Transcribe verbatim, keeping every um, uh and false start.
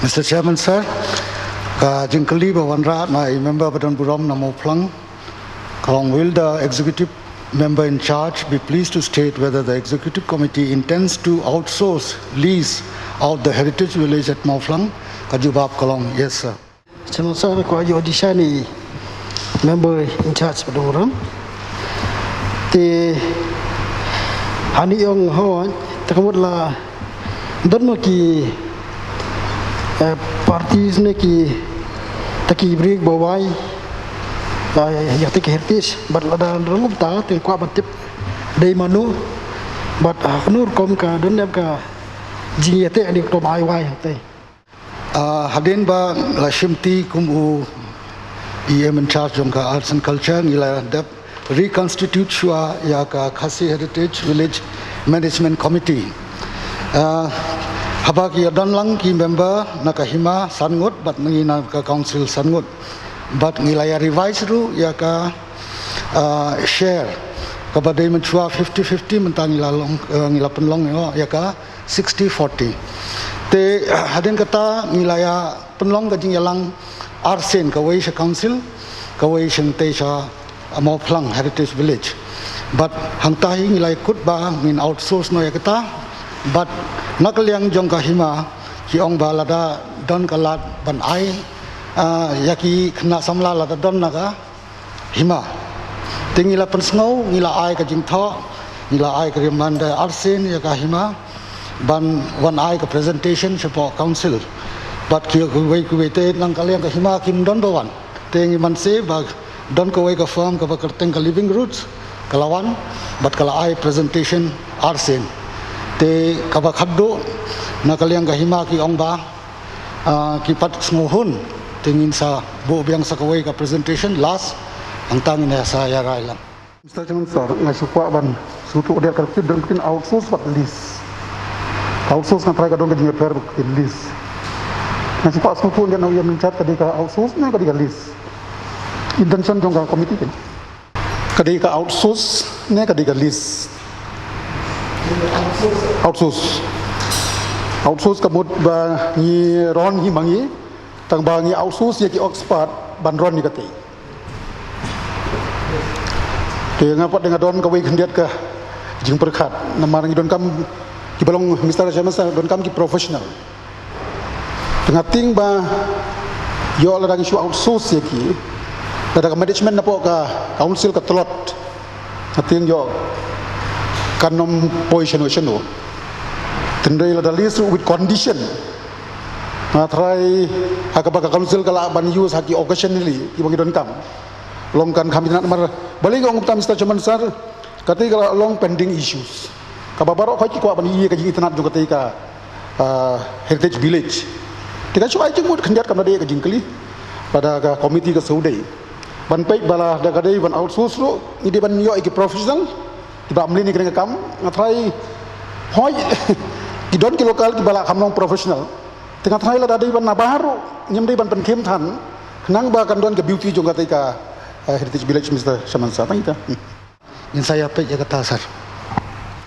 Mister Chairman Sir, ka jingkylli ba wanrah na i member ba don burom na Mawphlang, ka long, will the executive member in charge be pleased to state whether the executive committee intends to outsource, lease out the heritage village at Mawphlang? Ka jubab ka long yes sir. Chairman Sir, kwah ïoh jingshai na i member in charge ba don burom. Te hani ong hooid, te ka mut la don ma ki eh, parties ne ki, ta ki bri ba wai, eh, ïa te ki heritage, bad lada don kumta te kwah ban tip dei mano, bad ha kano rukom ka don ne em ka jingïateh ne ka tom ai wai hangtei. Ah, hadien ba la shimti kum u E M in charge jong ka Arts and Culture, ngi la dep reconstitute shuwa ïa ka Khasi Heritage Village Management Committee. Ah, haba ki ïa don lang ki member na ka hima san ngut bad ngi na ka council san ngut. Bad ngi la ïa revise ruh ïa ka, ah, share kaba dei mynshuwa fifty fifty, mynta ngi la long, eh, ngi la pynlong ïa ka sixty forty. Te hadien kata ngi la ïa pynlong ka jingïalang arsien, kawei sha council, kawei shangtei sha Mawphlang Heritage Village. Bad hangta hi ngi la ïa kut ba ngin outsource noh ïa kata. Bad na ka liang jong ka hima ki ong ba lada don ka lad ban ai, ah, ïa ki khynnah samla lada don na ka hima. Te ngi la pynsngew, ngi la ai ka jingthoh, ngi la ai ka reminder arsien ïa ka hima ban wan ai ka presentation shapoh council. Bad kiwei kiwei te na ka liang ka hima kim don ba wan. Te ngi mynshwa ba don kawei ka firm kaba kyrteng ka Living Roots, ka la wan bad ka la ai presentation arsien. Te kaba khatduh na ka liang ka hima ki ong ba ah, ki pat sngewhun, te ngin sa buh biang sa kawei ka presentation last, hangta ngin ïa sa ïa rai lang. Mister Chairman Sir, nga shu kwah ban sngewthuh, ka dei ka ktien, don ka ktien outsource bad lease. Outsource nga tharai ka don ka jingïapher bad ka ktien lease. Nga shu kwah sngewthuh ïa na u E M in charge, ka dei ka outsource ne ka dei ka lease? Intention jong ka committee kane. Ka dei ka outsource ne ka dei ka lease? Outsource. Outsource ka mut ba ngi ron hi ma ngi, tang ba ngi outsource ïa ki expert ban ron ïa katei. Te nga pat nga don kawei khyndiat ka jingpyrkhat, namar ngi donkam, kiba long, Mister Chairman Sir, donkam ki professional. Te nga tieng ba ïoh lada ngi shu outsource ïa ki, lada ka management napoh ka council ka tlot, nga tieng ïoh kan ym poi shano shano. Hynrei lada lease with condition, nga tharai ha kaba ka council ka lah ban use ha ki occasionally kiba ngi donkam, long kan kham itynnad. Namar balei nga ong kumta, Mister Chairman Sir, katei ka la long pending issues kaba baroh khoit ki kwah ban ïohi ïa ka jingitynnad jong katei ka, ah, Heritage Village. Te ka shu ai jingmut khyndiat, kam da dei ka jingkylli, lada ka committee ka shu dei ban peit ba lada ka dei ban outsource ruh, ngi dei ban ïoh ïa ki professional kiba mlien ïa kane ka kam. Nga tharai hooid ki don ki local kiba lah kham long professional. Te nga tharai lada dei ban nabar ruh ngim dei ban pynkhim than, khnang ba kan don ka beauty jong katei ka, eh, Heritage Village, Mister Chairman Sir. Tang ita. Ngin sa ïa peit ïa kata, sir.